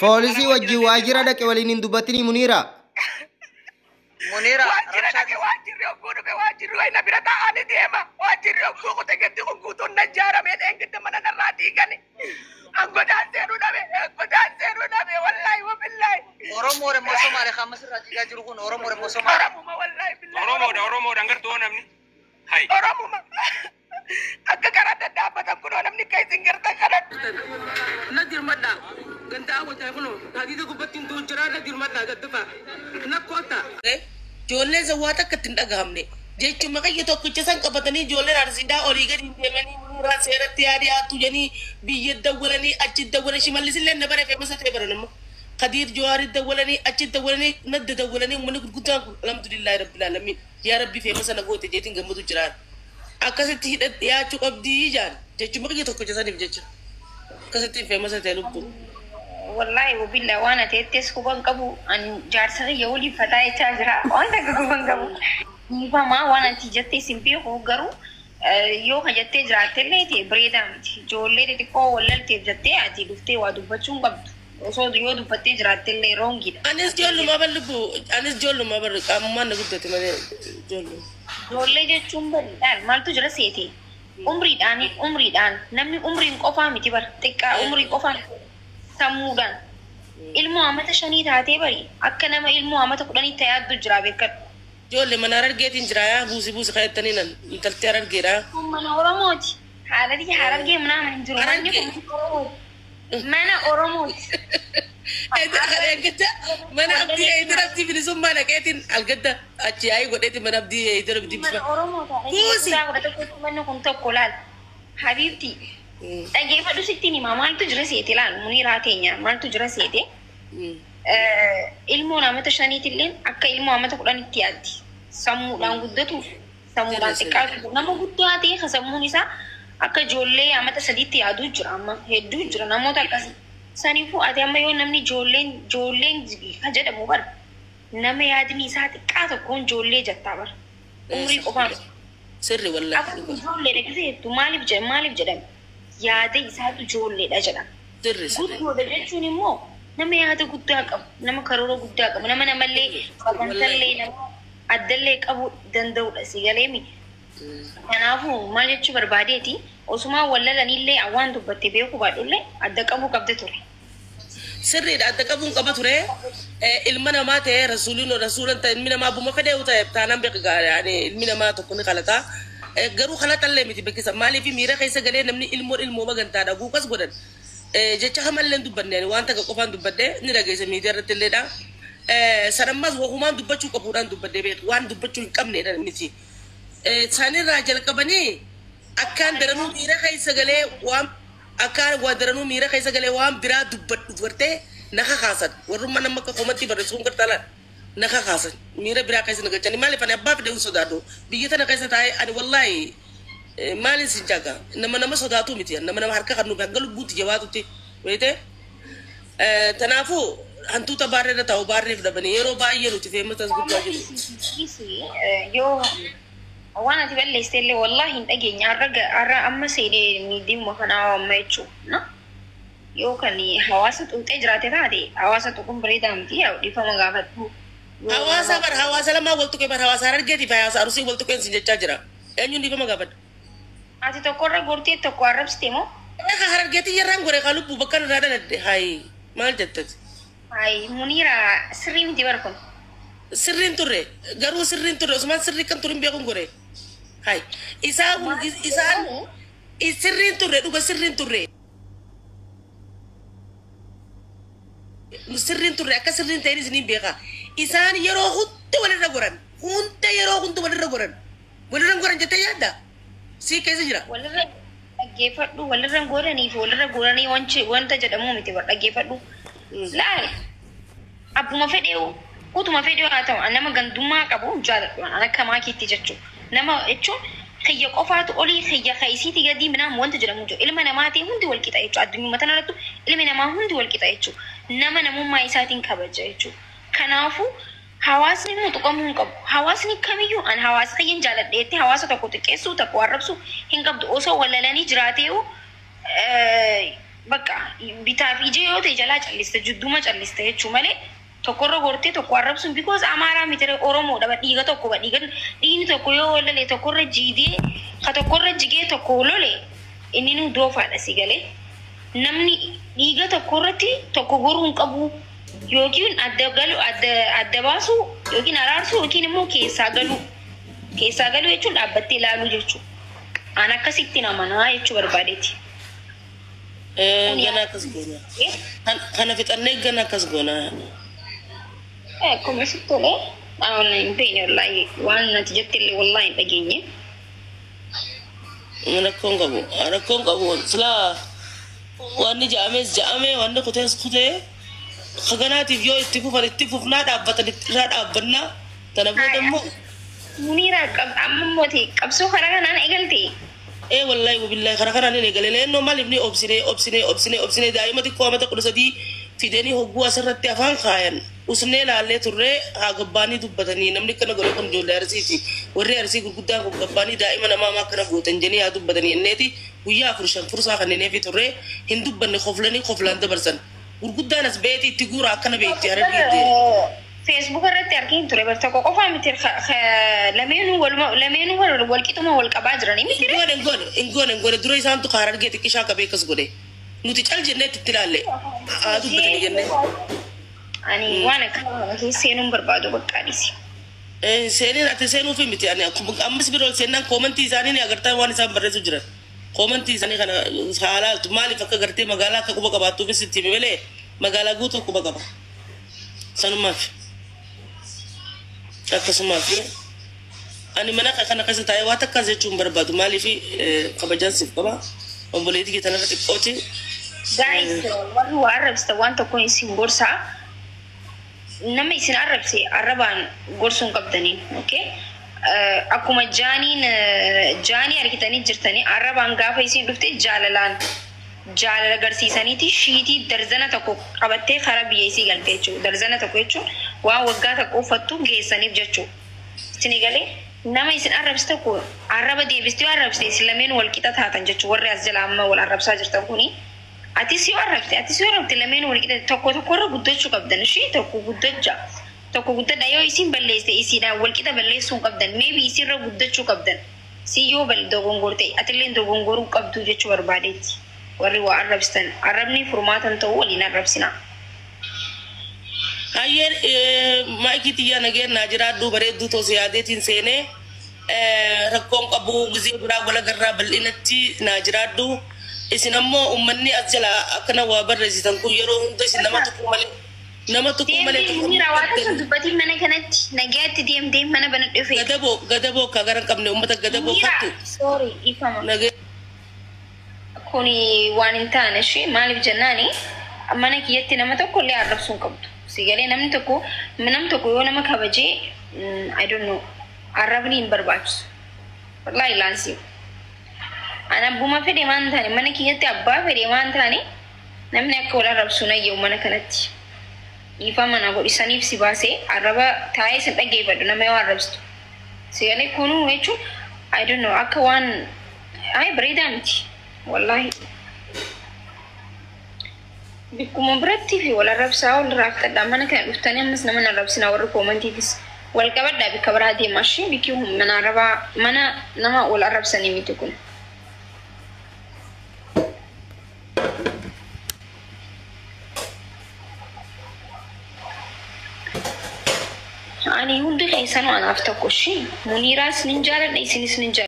Poolisii wajjin waajjira dhaqe waliin hin dubbatini Muniira. Muniira Waajjira dhaqe, waajjirri hogguu dhufe, waajjirri wayi na bira taa'anii deema. Waajjirri hogguu kute gadi kun guutuun na ijaaramee dheengadda mana narraa diigani. Angodaan seenuu dhabe, angodaan seenuu dhabe, wallaahi wabillaahi. Oromoo Oromoo Somaalee kan asirraa diigaa jiru kun Oromoo Oromoo Somaalee. Oromuma, wallaahi billaahi. Oromoodha, Oromoodha gartuu namni. Hai. Oromuma. Akka karaa daddaabbatan kunoo namni akka isin gartan kana. Na dirmadha gandaa wajjin kunoo hadiida gubbatti hin tuun jira, na dirmadha, gaddafa na koota. Ijoolleen san waa takka itti hin dhagahamne jechuma kiyya tokkicha san qabatanii ijoolleen Arsiidhaa olii gadi hin deemanii Muniiraan seeratti yaa dhiyaattu jedhanii biyya dawwalanii achi dawwalanii. Shimallis illee na bare, feemasa ta'e baran immoo Kadiir Jawaarii dawwalanii achi dawwalanii nadda dawwalanii. Uummanni gurguddaan kun, alhamdulillahi rabbil alamin, yaa rabbi feemasa na goote jeetiin gammadu jiraan. Akkasitti hidha dhiyaachuu qabdii jaan jechuma kiyya tokkicha saniif jecha akkasitti feemasa ta'e lubbu. Wallahi wabilla, waan ati jettes quban qabu. An jaarsa kiyya waliin fataa jechaa jira, waan takka quban qabu. Dhiifamaa, waan ati jettee sin beeku, garuu yoo ka jettee jiraattellee ta'e bareedaa miti. Ijoollee xixiqqoo wallalteef jettee ati dhuftee waa dubbachuu hin qabdu. Osoo yoo dubbattee jiraattellee wrongiidha. Anis ijoollummaa bar lubbu, anis ijoollummaa bar, qaamummaan na guddate malee ijoolluma. Ijoollee jechuun bariidhaan maaltu jira seete? Umriidhaan, umriidhaan namni umriin qofaa miti bar, xiqqaa umrii qofaa miti, sammuudhaan. Ilmoo amata 5 taatee bari akka nama ilmoo amata 10 ta'e yaaddu jira, beekadhu. Ijoollee mana Harargeetiin jira, yaa buusi buusi kaa'ettanii nan intalti Harargeedha. Kun mana Oromooti. Haadha Harargee manaa hin jiru. Manni kun mana Oromooti. Mana Oromooti. Eeggadda mana abdii eedira abdii bilisummaa dhaqeetiin algadda achi yaa'ii godheetiin mana abdii eedira abdii Mana bilisummaa. Oromoo taa'ee Buusi. kutaa 11tti manni kun tokko laal. Habiibti, dhageeffadhu, sittiin himaa, maaltu jira seete? Laal, Muniiraa teenya, maaltu jira seete? Ilmoon amata 5tillee akka ilmoo amata 10tti yaaddi. Sammuudhaan guddatuuf sammuudhaan xiqqaatu nama guddaa ta'e ka sammuun isaa akka ijoollee amata 3tti yaaduu jira, amma hedduu jira namoota akkasii. Saniifuu ati amma yoo namni ijoolleen ijoolleen ka jedhamu bara nama yaadni isaa xiqqaa tokkoon ijoollee jettaa bara. Umrii qofaan. Sirri wallaahi. Afaan ijoolleedha gisee jettu maaliif jedhama, maaliif jedhama? Yaada isaatu ijoolleedha jedhama. Sirri sirri. Guddoodha jechuun immoo nama yaada guddaa qabu, nama karoora guddaa qabu, nama namallee sagantallee nama addallee qabuu danda'udha, si galeemi. Kanaafuu maal jechuu barbaadeeti, osumaa wallalanillee waan dubbatte beekuu baadhullee adda qabuu qabda ture. Sirriidha, adda qabuun qaba ture. Ilma namaa ta'e, rasuuliin rasuulan ta'e, ilmi namaa buma fedhee ta'e taanaan beeka, yaani ilmi namaa tokko ni qalata. Garuu kalatallee miti beekisa, maaliif miira keessa galee namni ilmoon ilmoo magantaadha guukas godhan. Jecha hamallee hin dubbanne, ani waan takka qofaan dubbadde ni dhageessa miidiyaa irratti illeedha. Sanammas wahumaan dubbachuu qabuudhaan dubbadde beeku, waan dubbachuu hin qabneedha miti. Sanirraa jalqabanii akkaan daranuu miira keessa galee waan akkaan waa daranuu miira keessa galee waan biraa dubbadhu gartee na kakaasan. Warrummaa nama akka komatti barreessuun gartaalaan na kakaasan, miira biraa keessa na galchanii. Maaliif ani abbaa fedhe hin sodaadhu biyya tana keessa taa'ee, ani wallaahi maalin sin jaaga, nama nama sodaatu miti, nama nama harka kan nuuf hanga lubbuutti jabaatutti beekte. Kanaafuu hantuuta baarree irra taa'u baarreef dhabanii yeroo baay'ee nuti feematas guddaa jiru. Yoo waan ati balleessite illee wallaahi hin dhageenya, har'a amma seenee miidiyaa kanaa amma jechuudha. Yoo kan hawaasa xuuxee jiraate taate, hawaasa tuquun bareedaa miti, dhiifama gaafadhu. Hawaasa bar, hawaasa lamaa wal tuqee bar, hawaasa Harargeetii fi hawaasa Arusii wal tuqeen sin jechaa jira. Eenyuun dhiifama gaafadha? Ati tokkorra gortee tokko arrabsite moo? Egaa Harargeetii yerraan gore kaa lubbuu bakka irraa dhaladhe, hayi maal jettati? Hayi Muniira, sirrii miti bar kun. Sirriin turre, garuu sirriin turre, osumaan sirrii kan turin beekuun gore. Hayi isaan isaan sirriin turre, dhuga sirriin turre. Sirriin turre, akka sirriin ta'in isiniin beeka. Isaan yeroo hunda walirra goran, hunda yeroo hunda walirra goran. Walirra goran jettee yaadda? Sii keessa jira. Walirra, dhaggeeffadhu, walirra godhanii fi walirra godhanii wanta jedhamu miti bar, dhaggeeffadhu. Laal, abbuma fedheewu utuma fedheewu haa ta'u, nama gandummaa qabu jaaladhu an akka maakiitti jechuudha. Nama jechuun kiyya qofaatu olii, kiyya kayisiiti gadii minaan wanta jedhamu jiru. Ilma namaa ta'e hundi wal qixa jechuudha. Addunyuma tanarrattu ilmi namaa hundi wal qixa jechuudha. Nama namummaa isaatiin kabaja jechuudha. Kanaafuu hawaasni immoo tuqamuu hin qabu. Hawaasni kamiyyuu, an hawaasa kiyyan jaaladheetti hawaasa tokko xiqqeessuu, tokko arrabsuu hin qabdu. Osoo walalanii jiraateewu Bakka bitaa fi ija yoo ta'e jalaa calliste jidduma calliste jechuu malee tokkorra gortee tokko arrabsuun because Amaaraa miti Oromoodha dhiiga tokko dhiiga dhiigni tokko yoo lole tokkorra jiidee ka tokkorra jigee tokko lole inni nu doofaadha si galee namni dhiiga tokkorratti tokko goruu hin qabu yookiin adda galu adda baasuu yookiin araarsuu yookiin immoo keessaa galuu jechuun dhaabbattee ilaaluu jechuudha. An akkasitti namanaa jechuu barbaadeeti. Gana akkas goona. Kana fixannee gana akkas goona. Akkuma sitti tolee hin beekne wallaahi waan nati jette illee wallaahi hin dhageenye. Rakkoon qabu rakkoon qabu silaa wanni ja'amees ja'ame wanni kutees kutee kaganaatiif yoo itti fufan itti fufnaa dhaabbatan irraa dhaabbannaa tana booda immoo. Muniira amma immoo qabsoo karaa kanaan eegalte. Wallahi wabillahi karaa kanaan hin eegale leennoo maaliif ni obsinee obsinee obsinee obsinee daa'ima xiqqoo amata 13 fidanii hogguu asirratti afaan kaayan usnee laallee turree haa gabbaanii dubbatanii namni akkana godhe kun ijoollee Arsiiti warri Arsii gurguddaan kun gabbaanii daa'ima namaa amma akkana gootan jedhanii haa dubbatanii inneeti guyyaa 4 5 fursaa kanneenii fi turree hin dubbanne koflanii koflaan dabarsan gurguddaan as beeti itti guura akkana beekti harargeetti. Facebook irratti argin ture bar tokko qofaa miti lameenuu lameenuu wal qixuma wal qabaa jiranii miti. Hin goone dura isaantu karaa argee xiqqishaa qabee akkas godhe nuti cal jennee itti ilaalle haa dubbatanii jennee. Ani waan akkana seenuun barbaadu bakka dhiisi. Seenin ati seenuufi miti ani ammas biroo seenaan koomantii isaanii ni agartaa waan isaan barreessu jiran. Koomantii isaanii kana haalaaltu maaliif akka gartee magaalaa akka quba qabaattuufis itti hime malee magaalaa guutuu quba qaba. Sanumaaf. Akkasumaaf ani mana kana keessa taa'ee waan akkas jechuun barbaadu maaliif kabajaan siif qaba obboleettii kee tanarra xiqqooti. Guys, warri waa arrabsita waan tokko isin gorsaa nama isin arrabse arrabaan gorsuu hin qabdanii okay? Akkuma jaanii argitanii jirtanii arrabaan gaafa isin dhufte jaalalaan jaalala agarsiisaniiti shiitii darzana tokko qabattee karaa biyya isii galte jechuudha. Darzana tokko jechuun waan waggaa tokko uffattu geessaniif jechuudha. Isin galee nama isin arrabse tokko arraba deebistee yoo arrabste isin lameen wal qixa taatan jechuudha. Warri as jala amma wal arrabsaa jirtan kuni atis yoo arrabte lameen wal qixa tokko tokkorra guddachuu qabdan ishee tokko guddachaa tokko guddadha yoo isin balleesse isiidhaan wal qixa balleessuu hin qabdan maybe isirra guddachuu qabdan si yoo dogongorte atillee dogongoruu qabdu jechuu barbaadeetti. Warri waa arrabsitan arrabni furmaatan ta'uu waliin arrabsina. Hayyeen maayikii xiyyaa nageen naa jiraadhu bareedduu toos yaadeetiin seenee rakkoon qabu gizee biraa walagarraa bal'inatti naa jiraadhu. Isin ammoo uummanni as jalaa akkana waa barreessitan kun yeroo hunda isin nama tokko malee nama tokko malee. Deemni raawwata dubbatiin mana kanatti nagaatti deemtee mana bana dhufe. Gadaboo akka gara hin qabne uummata gadaboo kattu. Sorry ifama. Kuni waan hin taane ishee maaliif jennaani mana kiyyatti nama tokko illee arrabsuu hin qabdu. Si galee namni tokko yoo nama kabajee I don't know arrabni hin barbaachisu. Wallaahi laansii. Ani abbuma fedhe waan taane mana kiyyatti abbaa fedhe waan taane namni akka wal arrabsu nayyeewu mana kanatti. Dhiifama mana godhisaniif si baasee arraba taa'ee sin dhaggeeffadhu nama yoo arrabsitu. Si galee kunuu jechuun I don't know akka waan ay bareedaa miti. Wallahi bikkuma biratti fi wal arrabsaa wal raafadha mana kana dhuftanii ammas nama arrabsinaa warri koomantiifis wal qabadhaa bikka biraa deemaa ishee bikki mana arrabaa mana nama wal arrabsanii miti kun. Ani hundi keessanuu anaaf tokko ishee Muniiraas nin jaaladha isinis nin jaaladha.